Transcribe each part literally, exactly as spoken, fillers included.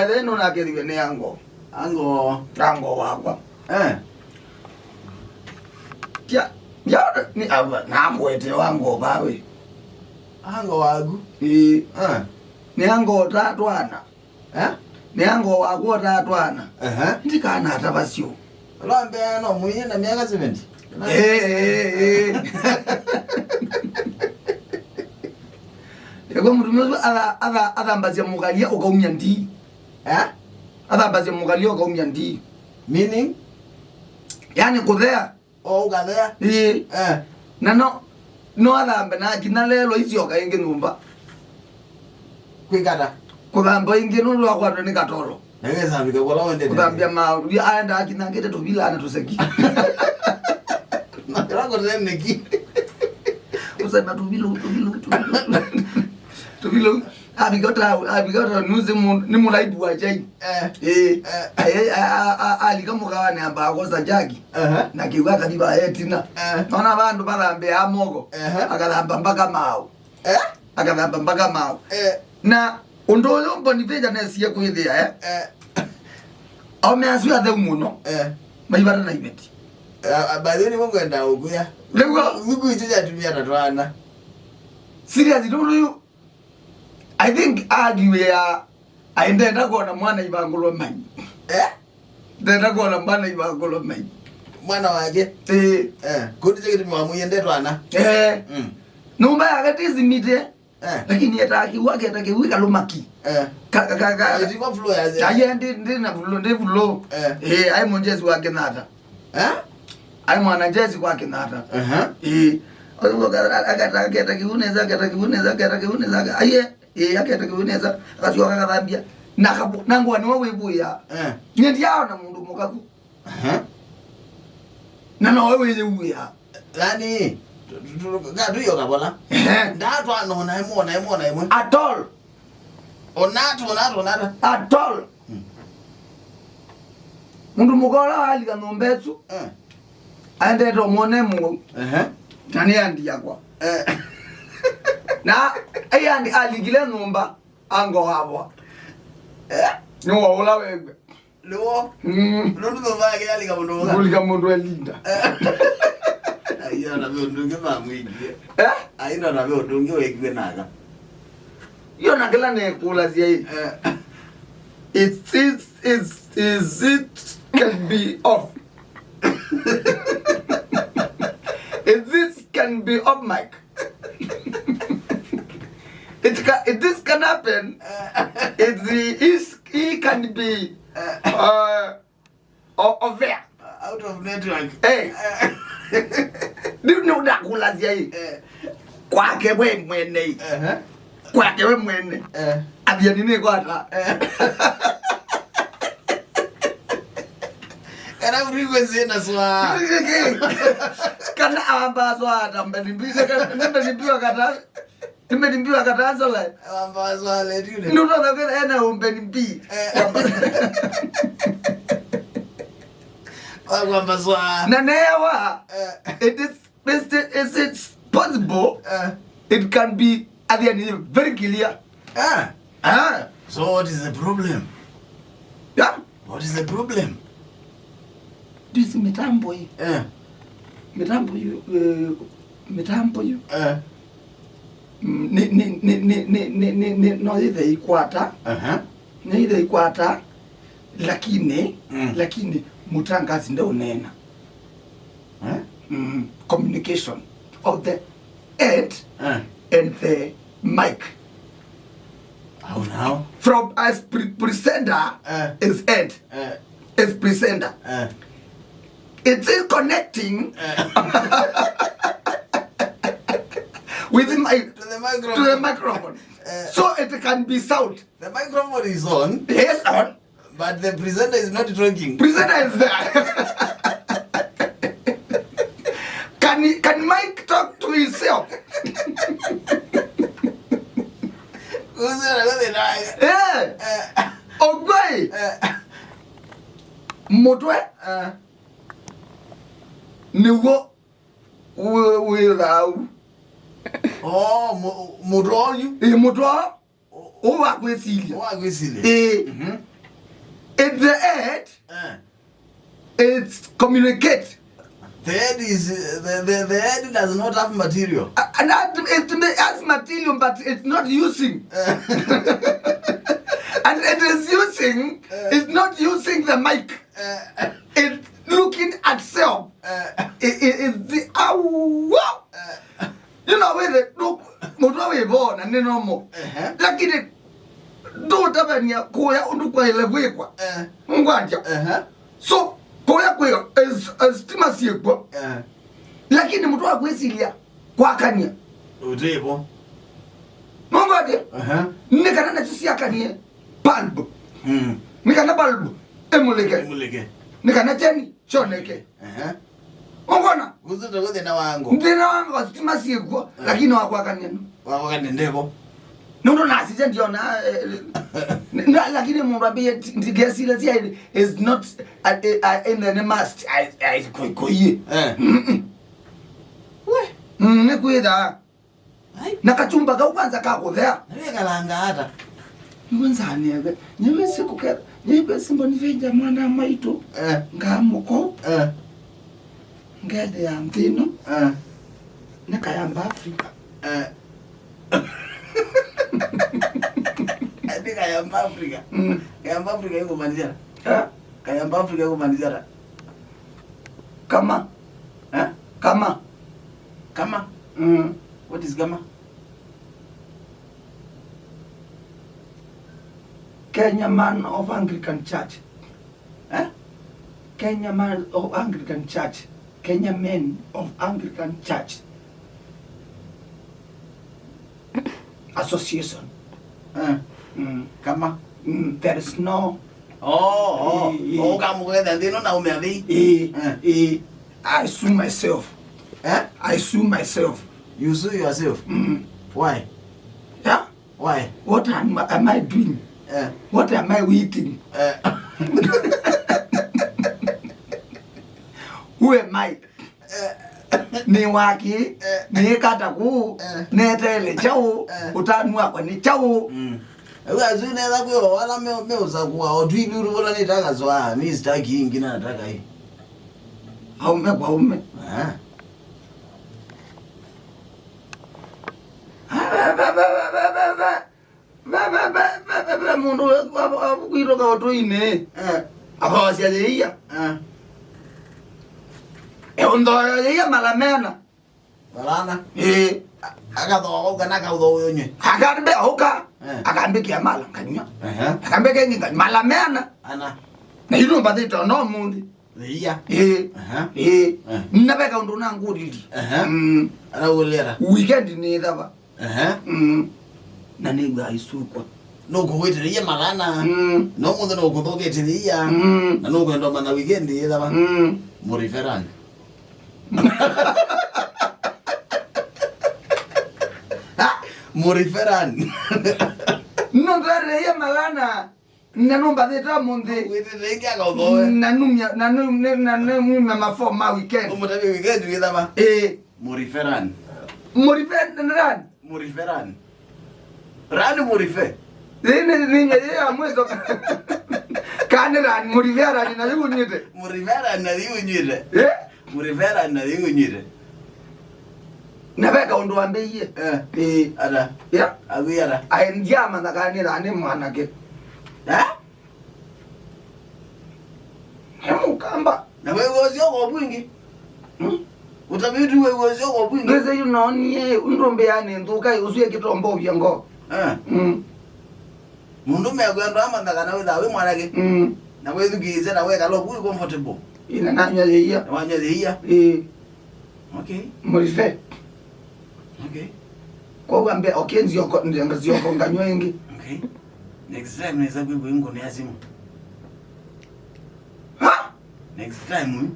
Ethĩ nũnakĩlilwe nĩ ango. Ango. Ango wakwa. Eh. Tia, ya, ni ava, nakwete ango vawe. Ango waku? Ĩĩ. Eh. Nĩ ango ũtatwana. Eh? Nĩ ango wakwa ũtatwana. Ehe. Ndikanatavasyo. Lwa mbee no mũiye na myaka seventy? Ĩĩ, ĩĩ, ĩĩ. Ĩkwa mũtumĩa ũsu atha-, atha-, athambasya mũkalia ũkaumya ndii. Eh? Athambasya mũkalia ũkaumya ndii. Meaning? Yani kũthea. O ũkathea? Ĩĩ. Eh. Na no, no athambe na akinya lelwa isyoka ĩngĩ nyũmba. Kwĩkata? Kũthamba ĩngĩ nũndũ wakwatwa nĩ katolo. Na wĩsambĩka kũla wendete. Kũthambia ma-, aenda akinyangĩte tũvila na tũseki. Na kĩla kũteneki. Ũsema tũvilo, tũvilo, tũvilo. Tũvilo. Abika ũta, abika ũta nuzi mu-, nĩ mũlaibu wa chai. Eh. Eh. Eh. Ai, ai, a, a, a, alika mũkawanĩ ambaa kwosa jagi. Aha. Na kĩu akathi vaetina. Eh. Nona vandũ mathambĩaa moko. Aha. Akathamba mpaka maũ. Eh? Akathamba mpaka maũ. Eh. Na ũndũ ũyũ Boniface nesie kwĩthĩa, eh? Eh. Aũme asu atheu mũno. Eh. Maivata na iveti. Eh, by the way, nĩguo ngwenda ũkwĩa. Nĩguo. Thukũ isu sya atumia na twana. Serious, nũndũ yu, I think argue ya, ai, ndenda kuona mwana ivangũlwa mai. Eh? Ndenda kuona mwana ivangũlwa mai. Mwana wake? Ĩĩ. Eh, kũndũ kya kĩtumi wamwĩie nde twana? Eh. Mm. Nyũmba yake ti simiti. Eh. Lakini etaa kĩu, aketa kĩu ikalũmaki. Eh. Ka, ka, ka, ka. Ĩtiko flow ya zero. Aye ndi, ndi na flow, ndi flow. Eh. Eh, ai mũnjesi wa Kenyatta. Eh? Ai mwana njesi kwa Kenyatta. Aha. Eh. Aketa, aketa kĩu nesa, aketa kĩu nesa, aketa kĩu nesa. Aye, eh, aketa kĩu nesa, akasyoka akathambia. Na kabu, na ngwa niwe wĩvũĩa. Eh. Nye ndiaona mũndũ mũkaku. Aha. Na nowe wĩyĩuĩa. Yani, tu-, tu-, tu-, ka tuyo kabola. Ehe. Ndatwa no na ĩmwe, na ĩmwe, na ĩmwe. At all. Onatu, onatu, onatu. At all. Hmm. Mũndũ mũka ũla alika nyũmba ĩsu. Eh. Aendete ũmwone mũu. Ehe. Na nĩ andi yakwa. Eh. Na, ai andi alikile nyũmba, ango wavwa. Eh? Nĩ wa ũla wegwe. Nĩw'o? Mm. Nũndũ nyũmba yake yalika mũndũ ũka. Kũlika mũndũ elinda. Aina na ve ũndũ ũngĩ mamwĩkie. Eh? Aina na ve ũndũ ũngĩ wekwie naka. Yo na kĩla nekũlasya ĩ. Eh. It's, it's, it's, is it can be off. Is this can be off mic? It ca-, it, this can happen. It's, is, he can be, uh, o-, over. Out of network. Eh. Nĩ, nĩ ndakũlasya ĩ. Eh. Kwake we mwene ĩ. Ehe. Kwake we mwene. Eh. Athiani nĩ kwata. Eh. Kana frequency ĩna swaa. Kana amba swaa ta mbeni mbi, mbeni mbi wakata. Mbeni mbi wakata swala. Amba swaa le tune. Ndio ndio ena mbeni mbi. Eh. Kwamba swaa. Na newa. Eh. It is Mister, is it possible? Eh. It can be, at the end, very clear. Ah. Ah. So what is the problem? Yeah. What is the problem? This mitambo hii. Eh. Mitambo yu, eh, mitambo yu. Eh. Mm, ni, ni, ni, no yithe ikwata. Aha. Nĩ ithe ikwata, lakini, mm, lakini mũtangazi ndaũneena. Eh? Mm, communication of the head, eh, and the mic. How now? From as pre-, presenter, eh, is head, eh, is presenter. Eh. It's still connecting, eh, with the mic, to the microphone. To the microphone. Eh. So it can be sound. The microphone is on. Yes, on. But the presenter is not talking. Presenter is there. Can he, can Mike talk to himself? Kuhusu na kazi naye. Eh. Eh. Ogwai. Eh. Mũtwe. Eh. Nĩguo wĩ, wĩ thau. Oh, mu-, mũtwe ũyu. Ĩ, mũtwe. Ũ-, Ũũ wa kwĩsilya. Ũũ wa kwĩsilya. Ĩĩ. Mhm. It's the head. Eh. It's communicate. The head is, uh, the, the, the head does not have material. Uh, and that, it may has material, but it's not using. Eh. And it is using, eh, it's not using the mic. Eh. It's looking at self. Eh. It, it, it's the, ow, wow. Eh. You know, with it, look, mũtwe wĩ vo na nĩ normal. Ehe. Lakini ndũtavany'a kũya ũndũ kwaĩle kwĩkwa. Eh. Ngwatya. Ehe. So, kũya kwĩka, eh, s-, eh, stima syĩkw'o. Eh. Lakini mũtwe wa kwĩsilya kwakany'a. Ũtĩvo. Ngwatya. Ehe. Nĩ kana nasyo syakany'e bulb. Mm. Nĩ kana bulb ĩmũlĩke. Ĩmũlĩke. Nĩ kana kyeni kyoneke. Ehe. Ũkwona? Kũsũta kwa thĩna wa ngo. Thĩna wa ngo, sitima syĩkw'o, eh, lakini wa kwakany'a nũ? Wa kwakany'a ndevo. Nũndũ nasisya ndiona, eh, na, lakini mũndũ ambĩie ti-, ndikesile sia is not, uh, uh, in the must. I, I, kũiye. Eh. Mm-mm. We. Mm, nĩ kwĩthaa. Ai. Na kachumba kau kwanza ka kũthea. Na wekalanga ata? Nĩwe nzaneve. Nĩwe sikũke. Nĩwe simbo nivenja mwana maitu. Eh. Ngamũko. Eh. Ngende ya nthĩ ĩno. Eh. Nĩ kayamba Africa. Eh. Nĩ kayamba Africa. Mm. Kayamba Africa ĩkũmaanisha? Eh? Kayamba Africa ĩkũmaanisha? Kama. Eh? Kama. Kama? Mm. What is kama? Kenya Man of Anglican Church. Eh? Kenya Man of Anglican Church. Kenya Men of Anglican Church Association. Eh. Mm. Kama? Mm, there is no. Oh, oh. Eh, eh. Oh, kama kwenda ndino na umeavi. Eh, eh. I sue myself. Eh? I sue myself. You sue yourself? Mm. Why? Yeah? Why? What am, am I doing? Eh. What am I waiting? Eh. Who am I? Eh. Nĩ waki, eh, nĩ kata kũ, eh, neteele kyaũ, eh, ũtanu wakwa nĩ kyaũ? Mm. Au asu neza kwĩ o ala me, me usakua, o tu ilu rubona nĩ taka zwa, mi sitaki ingi na nataka hii. Aume kwa aume. Eh. Ve, ve, ve, mũndũ avukwitũka ũtũinĩ. Eh. Akawasya yĩia. Eh. Eũnthoya yĩia mala mena. Malana. Ĩĩ. A-, akathoa vau kana akaũthoa ũyũnywe. Akambe auka. Eh. Akambĩkĩa mala nganywa. Ehe. Akambe kengĩ nganywa. Mala mena. Ana. Na yu nũmbathĩte ona ũmũnthĩ. Yĩia. Ĩĩ. Aha. Ĩĩ. Eh. Na ve kaũndũ nangũlilye. Aha. Mm. Araũlĩra. Weekend nĩ thava. Aha. Mm. Na nĩw'a isukwa. Nũkũwĩtĩrĩie malana. Mm. No mũndũ nũkũthũkĩtĩrĩia. Mm. Na nũkwenda ũmanya weekend yĩ thava. Mm. Mũriferani. Mũriferani. Nũndũarĩie malana. Na nũmbathĩte ũmũnthĩ. Wĩthĩte ĩngĩ akaũthoe. Na numya, na nu-, na, na numya mafo ma weekend. Ũmũtavye weekend wĩ thava? Ĩĩ. Mũrife run. Mũrife run? Mũrife run. Run mũrife. Ĩĩ nĩ, nĩ, nĩ, ĩĩ ya mwiso. Kana run, mũrife run, na yu ũnywĩte. Mũrife run, na yu ũnywĩte. Ĩĩ? Mũrivera na yĩu nyire. Na ve kaũndũ wambĩie. Eh. Ĩĩ. Ata? Ya. Awi ata? Aĩ ndyamanya kana nĩ mwanake. Eh? Nĩ mũkamba. Na wĩw'a ũsyoka ũvwingĩ? Hmm? Ũtavĩtu wĩw'a ũsyoka ũvwingĩ? Ndwĩsĩ yu noonie, ũndũ mbĩa nĩ nthũka, ũsu ĩkĩtomba ũvya ngo. Eh. Mm. Mũndũ mekwendwa amantha kana wĩthaa wĩ mwanake. Mm. Na wĩthukĩĩsya na wekala ũvu wĩ comfortable. Ĩna nanywa yĩia. Na wanywa yĩia. Ĩĩ. Okay. Mũrife. Okay. Kwa wambe, okay, nzioko, nzioko nganywa ĩngĩ. Okay. Next time nesa kwĩkwa ingũnĩa simũ. Ha? Next time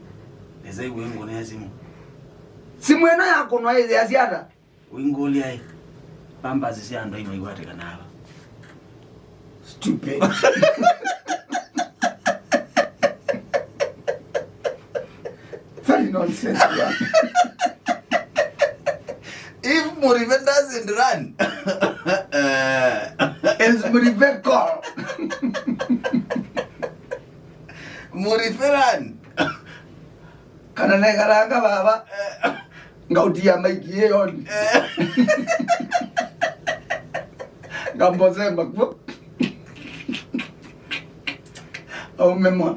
nesa kwĩkwa ingũnĩa simũ. Simũ ĩno yakũnwa ĩyasya ata? Wĩngũlya ĩ, pampers sya andũ aima ikwatĩkana ava? Stupid. Very nonsense, yeah. If Muribe doesn't run, eh, and Mũreferan. Kana nekalanga vava. Ngautia maiki ĩyoni. Ngambozemba kuo. Aume mwa.